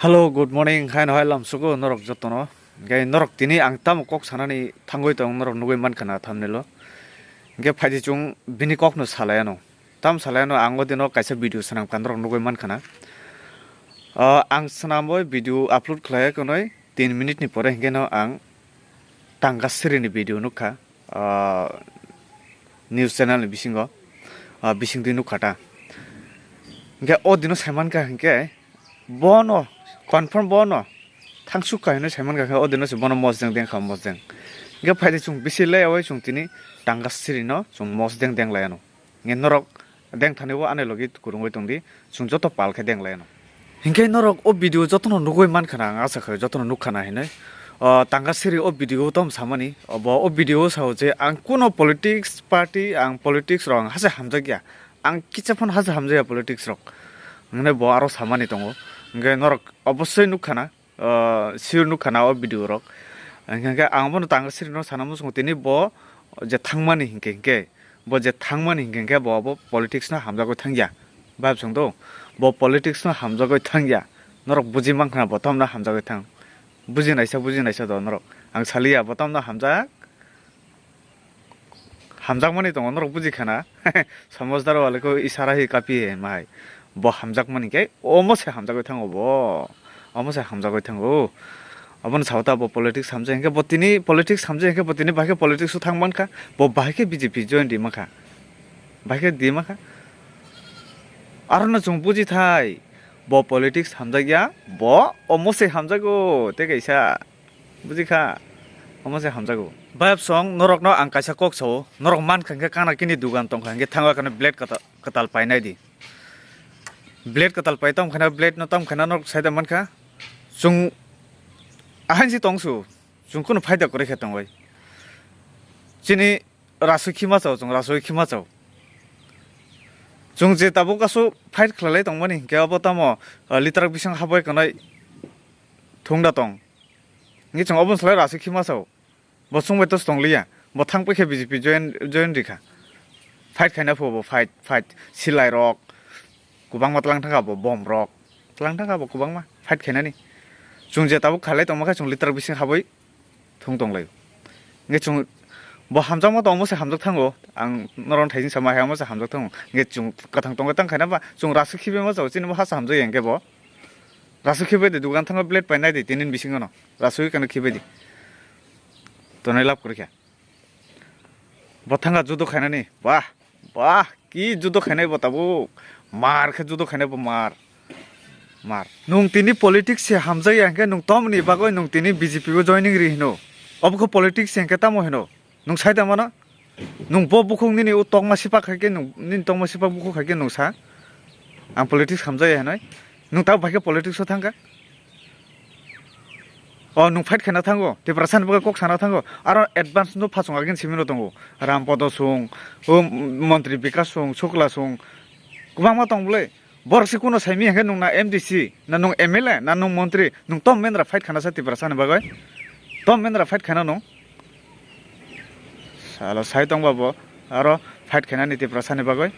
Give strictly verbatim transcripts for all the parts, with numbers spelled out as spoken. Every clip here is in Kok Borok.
Hello, good morning. Hai no hai lamsugo norok jotono. Hingke norok tini ang tamo kok sanani thangwi tong norok nugwi mankha na thumbnail o. Hingke phaidi chwng bini kokno salaiano. Tam salaiano ang o dino kaisa video swnam kha norok nugwi mankha na. Ah, ang swnamwi video upload khlai kwnwi tin minute ni pore hingke no ang Tangasiri ni video nukha. Ah, news channel ni bisingo, ah, bisingtwi nukha ta. Hingke o dino saimankha hingke bono confirm bono thangsukha hinwi saimankha khe o dino se bono mosdeng dengkha mosdeng. Hingke phaidi chwng bisi laiyawi chwng tini Tangasiri no chwng mosdeng denglaiano. Hingke norok dengthani o ani logi kwrwngwi tongdi, chwng joto pal khe denglaiano. Hinkhe norok o video jotono nugwi mankha na, ang asa khe jotono nukha na hinwi. O Tangasiri o video tom samani, obo o video o sao je ang kuno politics party, ang politics rok ang hase hamjakya. Ang kicha phano hase hamjakya politics rok. Hinwi bo aro samani tongo. Hinkhe norok obosoi nukha na, o, sure nukha na o video rok. Hinkhe ang bono Tangasiri no sana muchungo tini bo je thangmani hinkhe hinkhe. Bo je thangmani hinkhe hinkhe bo abo politics no hamjagwi thangya. Bab song do, bo politics no hamjagwi thangya. Norok buji mankha na bo tamno hamjagwi thang. Buji naisa, buji naisa do norok. Ang saliya bo tamno hamjak. Hamjakmani tongo norok buji khana. Samajhdar wale ko isara hi kapi hai mai. Bo hamjakmani khe omo se hamjagwi thango bo. Omo se hamjagwi thango. Obono sao ta bo politics hamjak hinkhe bo tini politics hamjak hinkhe bo tini bahai khe politics o thang mankha. Bo bahai khe B J P join di mankha. Bahai khe di mankha. Aro no chwng buji thai. Bo politics hamjakya. Bo omo se hamjago. Tei kaisa. Buji kha. Omo se hamjago. Bayap song norok no ang kaisa kok sao. Norok mankha hinkhe kana kini dugan tongkha hinkhe thango kano blade kata. Kwtal painai di. Blade kwtal pai tong khana, blade no tong khana norok saida mankha. Chwng ahain si tong su. Chwng kunu phaida kwrwi khe tongwi. Chini rasui khima chao, chwng rasui khima chao. Chwng je tabuk kasu fight khwlalai tongmani hinkhe abo tamo, ah, litrak bising habwi kanai thungda tong. Hinkhe chwng obono salai rasui khima chao. Bo chwngbai tos tongliya. Bo thang paikha B J P join, join rikha. Fight khaina phubo fight, fight. Silai rok. Kwbangma tlang thangkha bo bomb rok. Tlang thangkha bo kwbangma. Fight khainani. Chwng je tabuk khalai tongma khe chwng litre bising habwi thung tonglaio. Nge chwng bo hamjakma tongmo se hamjak thango. Ang noron thaising sama hai omo se hamjak thango. Nge chwng kwthang tongwi tang khaina ba chwng rasuk khibi ma chao chini bo hasa hamjak ya hwnkhe bo. Rasuk khibai de dugan thango blade painai de tinin bisingo no. Rasui kano khibai di. Tonwi lab kwrwikha. Bo thangkha judo khainani. Bah, bah, ki judo khainai bo tabuk. Mar khe judo khainai bo mar. Mar. Nung tini politics se hamjakya hinkhe nung tomni bagwi nung tini B J P o joining ri hino. Obo khe politics se hinkhe tamo hino. Nung sai da mano? Nung bo bukhuk nini o tokma sipak hai khe nung, nini tokma sipak bukhuk hai khe nung sa? Ang politics hamjaya hinwi. Nung tabuk bai khe politics o thangkha? O nung fight khaina thango, Tiprasa ni bagwi kok sana thango. Aro advance no phasong agin simi no tongo. Rampodo song, o Montri Bikas song, Sukla song. Kwbangma tong bwle. Borok se kuno saimi hinkhe nung na M D C, na nung M L A, na nung montri, nung tom mendra fight khana sa Tiprasa ni bagwi? Tom mendra fight khana nung? Salo sai tong ba bo, aro fight khainani Tiprasa ni bagwi.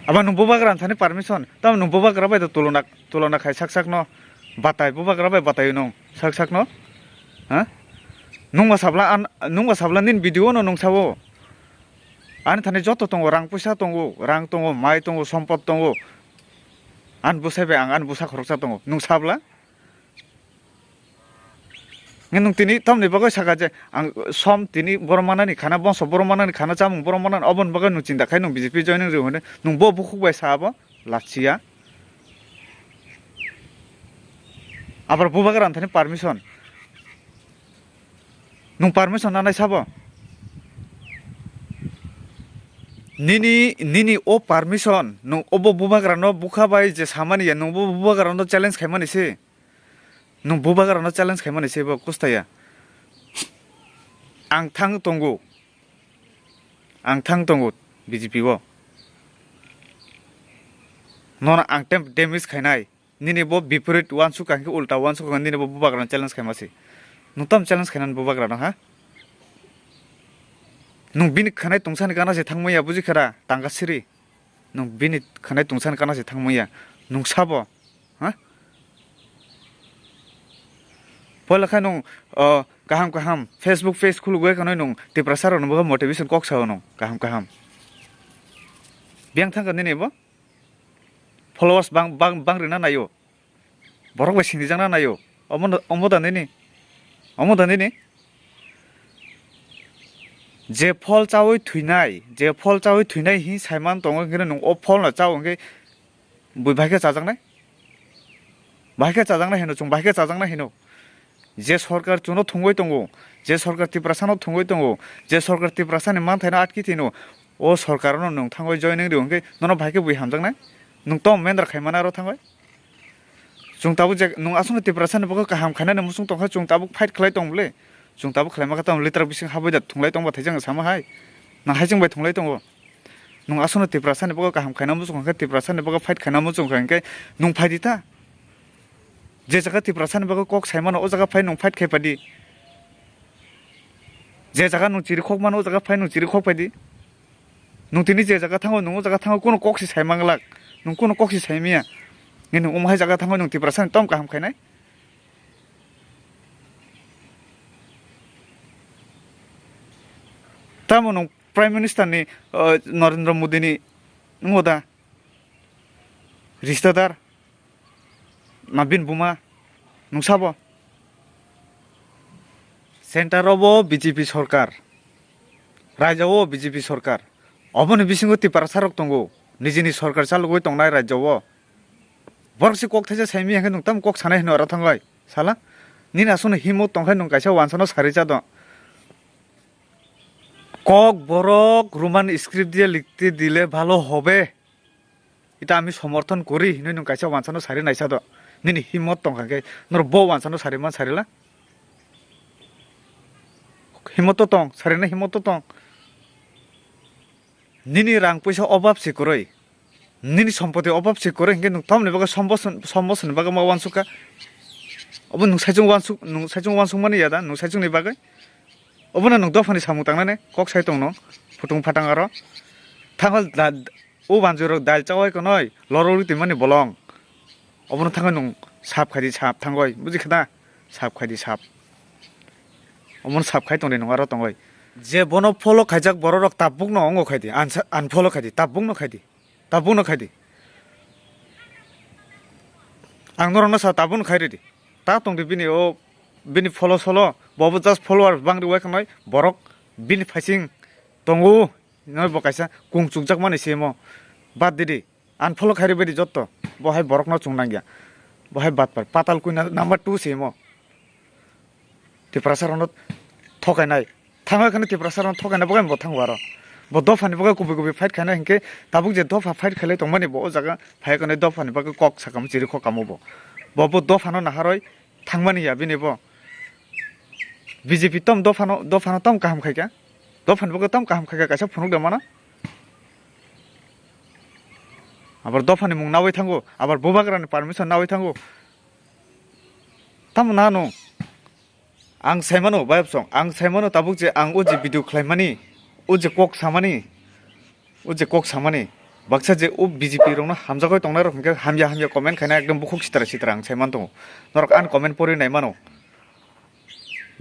Abo nung bubagra thani permission, tamo nung bubagra bai to tulona, tulona khai sak sak no batai, bubagra bai batai nung sak sak no? Ha? Nung ba sabla an, nung ba sabla nin video no nung sabo. Ani thani joto tongo, rang puisa tongo, rang tongo, mai tongo, sompot tongo. Ani bwsai bai ang ani bwsa khoroksa tongo. Nung sabla? Nge nung tini tamni bagwi saka je ang som tini borok manani khana, bongso borok manani khana, chamung borok manani, oboni bagwi nung chinta khai nung B J P joining rw hwnwi. Nung bo bukhuk bai sa abo? Lachiya. Abar bubagra thani permission. Nung permission nanai sabo? Nini, nini o permission, nung obo bubagra no bukha bai je samani ya, nung bo bubagra no challenge khaimani se. Nung bubagra no challenge khaimani se bo kusta ya. Ang thang tongo. Ang thang tongo B J P o. Nono ang tem damage khainai. Nini bo biporit uansuk ka hwnkhe ulta uansuk ka nini bo bubagrano challenge khaima se. Nwng tamo challenge khainani bubagrano ha? Nwng bini khwnai tungsani gana se thangmaya buji khara tangka siri. Nwng bini khwnai tungsani gana se thangmaya. Nwng sabo? Ha? Bola khe nwng, o, kaham kaham Facebook page khulugwi khanwi nwng Tiprasa rokno bo motivation kok sao nwng kaham kaham. Biyang thangkha nini bo? Followers bang, bang, bang rina naio. Borok bai sinijakna naio. Omo, omo da nini? Omo da nini? Je phol chawi thwinai, je phol chawi thwinai hi saiman tongo, hwnkhe nwng o pholno chao hwnkhe bui bahai khe chajaknai? Bahai khe chajaknai hino, chwng bahai khe chajaknai hino. Je sorkar chwngno thwngwi tongo, je sorkar Tiprasano thwngwi tongo, je sorkar Tiprasani manthaino atki tino, o sorkarno nwng thangwi joining rw hwnkhe nono bahai khe bui hamjaknai? Nwng tom mendra khaimani aro thangwi? Chwng tabuk je nwng aswkno Tiprasani bagwi kaham khainani muchung tongkha, chwng tabuk fight khlai tong bwle? Chwng tabuk khlai ma kha tamo litrak bising habwi da thwnglai tongba thaijak sama hai? Nang hai chwng bai thwnglai tongo? Nwng aswkno Tiprasani bagwi kaham khaina muchung kha, Tiprasani bagwi fight khaina muchung kha hwnkhe nwng phai di ta. Je jaga Tiprasani bagwi kok sai mano, o jaga phai nwng fight khai padi. Je jaga nwng chiri khok mano, o jaga phai nwng chiri khok padi. Nwng tini je jaga thango, nwng o jaga thango, kuno kok si sai manglak, nwng kuno kok si sai miya. Nini omo hai jaga thango, nwng Tiprasani tom kaham khainai. Tamo nwng Prime Minister ni, o, Narendra Modi ni, nwng o da? Rishta dar? Na bini buma? Nwng sabo? Center o bo B J P sorkar, rajya o B J P sorkar, oboni bisingo Tiprasa rok tongo, nijini sorkar chalogwi tongnai rajya o. Borok se kok thaisa saimi hwnkhe nwng tamo kok sanai hwnwi oro thangwi sala? Nini aswkno himot tongkhe nwng kaisa wansano sari cha do. Kokborok Roman script diye likhte dile bhalo hobe. Ita ami somorthon kori hinwi nwng kaisa wansano sari naisa do. Nini himot tongkha khe norok bo wansano sari man sarila? Himot to tong, sarina himot to tong. Nini rang puisa obab se kwrwi. Nini sompoti obab se kwrwi hwnkhe nwng tamoni bagwi somboson, sombosoni bagwi ma wansukha? Obo nwng saichung wansuk, nwng saichung wansukmani ya da, nwng saichungni bagwi? Obono nwng dophani samung tangnani kok sai tongno, phutung phatang aro. Thangal da, o banjwi rok dal chawai konoi, lorok ri twimani bolong. Obono thangwi nwng sap khaidi, sap thangwi, buji kha da? Sap khaidi, sap. Omono sap khai tongdi nwng aro tongwi. Je bono follow khaijak borok rok tabukno ongo khaidi, unsa-, unfollow khaidi, tabukno khaidi. Tabukno khaidi. Ang norokno sa tabukno khai ridi. Ta tongdi bini o, bini follow solo, bo bo just follower bangri wai khanai, borok bini phaising tongo, noi bo kaisa kung chukjak mani se mo. Bad didi, unfollow khai ribadi jotto. Bo hai borokno chung nangya. Bo hai batpar, patal kuina number two se mo. Tiprasa rokno thokainai. Thangwi kheno Tiprasa rokno thokainai, bo bo thango aro. Bo dophani bagwi kubui kubui fight khainai hinkhe tabuk je dopha fight khailai tongmani bo o jaga phai kheno dophani bagwi kok sakamo chiri kok kamo bo. Bo bo dophano naharwi thangmani ya bini bo. B J P tom dophano, dophano tom kaham khaikha. Dophani bagwi tom kaham khaikha kaisa phunuk de mano. Abar dophani mung nawi thango, abar bubagrani permission nawi thango. Tamo nano? Ang saimano, bayapsong, ang saimano tabuk je ang o je video khlaimani, o je kok samani, o je kok samani, baksa je o B J P rokno hamjagwi tongnai rok hinkhe hamya hamya comment khaina ekdom bukhuk sitra sitra ang saiman tongo. Norok ani comment pori naimano.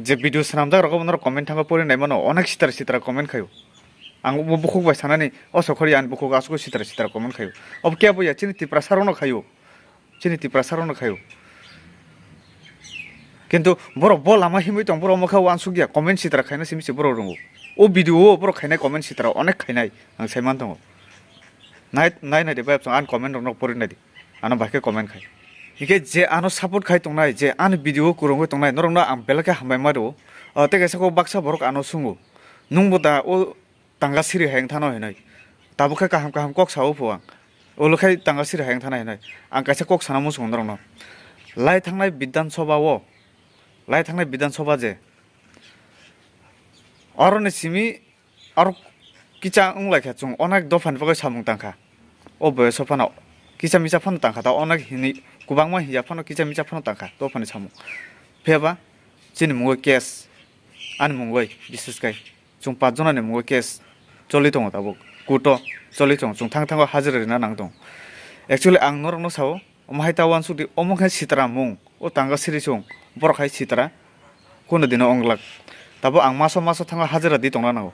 Je video swnamjak rok norok comment thango pori naimano, onek sitra sitra comment khaio. Ang bo bukhuk bai sanani, o sokhori ani bukhuk aswk sitra sitra comment khaio. Obo kebo ya, chini Tiprasa rokno khaio. Chini Tiprasa rokno khaio. Kintu borok bo lama himwi tong, borok mokha uansuk ya, comment sitra khaina simi se borok rongo. O video o borok khainai comment sitra onek khainai, ang saiman tongo. Nai, nai, nai de, bayapsong, ani comment rokno pori nai di. Ano bahai khe comment khai. Hingke je ano support khai tongnai, je ani video o kwrwngwi tongnai, norokno ang belai khe hambai ma rwo. O, tei kaisa kok baksa borok ano swngo, "Nwng bo da o tanga siri hai wng thano?" hinwi. Tabuk khe kaham kaham kok sao pho ang. Ulo khai tanga siri hai wng thana hinwi. Ang kaisa kok sana muchungo norokno. Lai thangnai Bidhan Sabha o, lai thangnai Bidhan Sabha je, oroni simi aro kicha wng lai kha, chwng onek dophani bagwi samung tang kha. O boyoso phano kisa misa phano tang kha, ta onek hini kwbangma hiya phano kisa misa phano tang kha dophani samung. Phiya ba chini mungwi case, ani mungwi bises khai chwng pach jonani mungwi case choli tongo tabuk, court o choli tongo, chwng thang thango hajira rina nang tongo. Actually ang norokno sao, omo hai ta uansuk di, omo khe sitra mung, o tanga siri chwng, borok hai sitra. Kuno dino wnglak. Tabo ang maso maso thango hajira di tongna nango.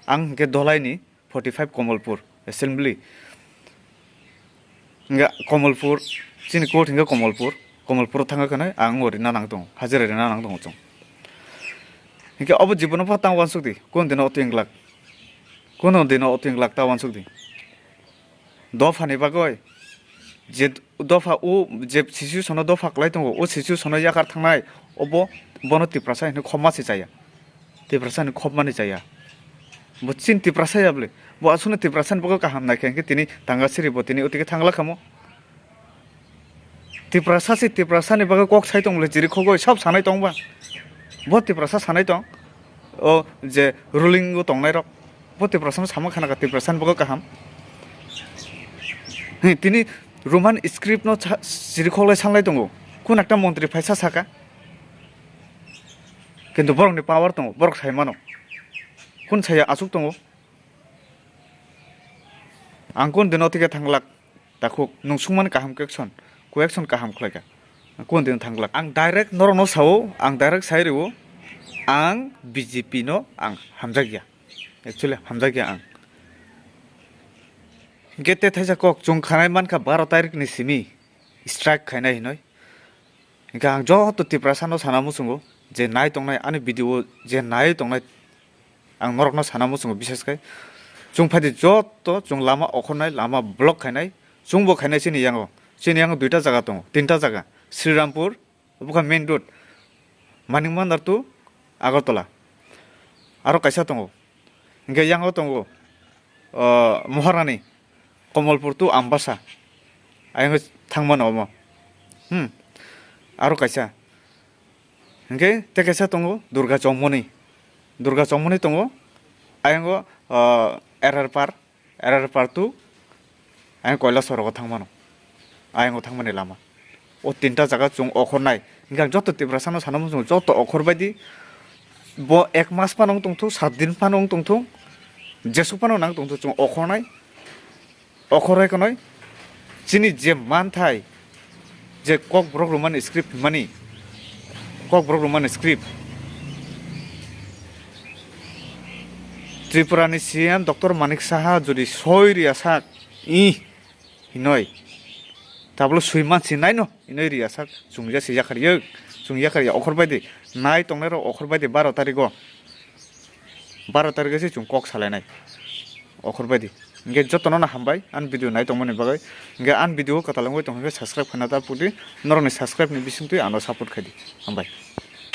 Ang hwnkhe Dolaini forty five Komolpur Assembly. Hwnkhe Komolpur, chini court hwnkhe Komolpur. Komolpuro thangwi khwnwi ang o rina nang tongo, hajira rina nang tongo chwng. Hwnkhe obo jibono pha tang uansuk di, kuno dino oto wnglak. Kuno dino oto wnglak ta uansuk di. Dophani bagwi je dopha o je situation o dopha kwlai tongo, o situation o yakar thangnai obo bono Tiprasa hinwi khopma se chaya. Tiprasa ni khopmani chaya. Bo chin Tiprasa ya bwle. Bo aswkno Tiprasa ni bagwi kaham nai khe, hwnkhe tini tanga siri bo tini otike thangla khamo. Tiprasa se Tiprasa ni bagwi kok sai tong bwle, chiri khogwi sab sanai tong ba. Bo Tiprasa sanai tong. O je ruling o tongnai rok. Bo Tiprasa no sama khana kha Tiprasa ni bagwi kaham. He, tini Roman script no cha-, chiri khoglai sanlai tongo. Kun ekta montri phaisa saka. Kintu borokni power tongo, borok sai mano. Kun saya aswk tongo? Ang kun dino thike thanglak, takhuk, nwng sungmani kaham question, question kaham khlaikha. Ang kun dino thanglak. Ang direct norokno sao, ang direct sai rwo, ang B J P no ang hamjakya. Actually, hamjakya ang. Hwnkhe tei thaisa kok, chwng khanai mankha baro tarikni simi strike khainai hinoi. Hwnkhe ang joto Tiprasano sana muchungo, je nai tongnai ani video je nai tongnai, ang norokno sana muchungo, bisas khai chwng phaidi joto chwng lama okhornai, lama block khainai, chwngbo khainai chini yango, chini yango duita jaga tongo, tinta jaga, Srirampur, obo kha main road, Manik Mandar to Agartala, aro kaisa tongo, hwnkhe yango tongo, o, Moharani, Komolpur to Ambasa, ayang thangmano omo. Hmm. Aro kaisa. Hwnkhe tei kaisa tongo Durga Chongmoni. Durga Chongmoni tongo. Ayango, o, R R Par, R R Par to ayang Koilasorogo thangmano. Ayango thangmani lama. O tinta jaga chwng okhornai. Hwnkhe ang joto Tiprasano sana muchungo, joto okhor baidi. Bo ek mas phano wng tongthung, sat din phano wng tongthung, jesuk phano nang tongthung, chwng okhornai. Okhornai khwnwi chini je manthai, je Kokborok Roman script hwnmani, Kokborok Roman script. Tripurani C M Doctor Manik Saha jodi soi riya sak, ih, hinoi. Tablo sui mansi naino, hinoi riya sak, chwng ya se yakhar yo, chwng yakhar ya okhor baidi, nai tongnai rok okhor baidi baro tarikgo, baro tarikgo se chwng kok salainai, okhor baidi. Hwnkhe jotono no hambai, ani video nai tongmani bagwi. Hwnkhe ani video kwtal wngwi tong hwnkhe subscribe khaina ta pudi, norokni subscribe ni bisingtwi ano support khaidi. Hambai.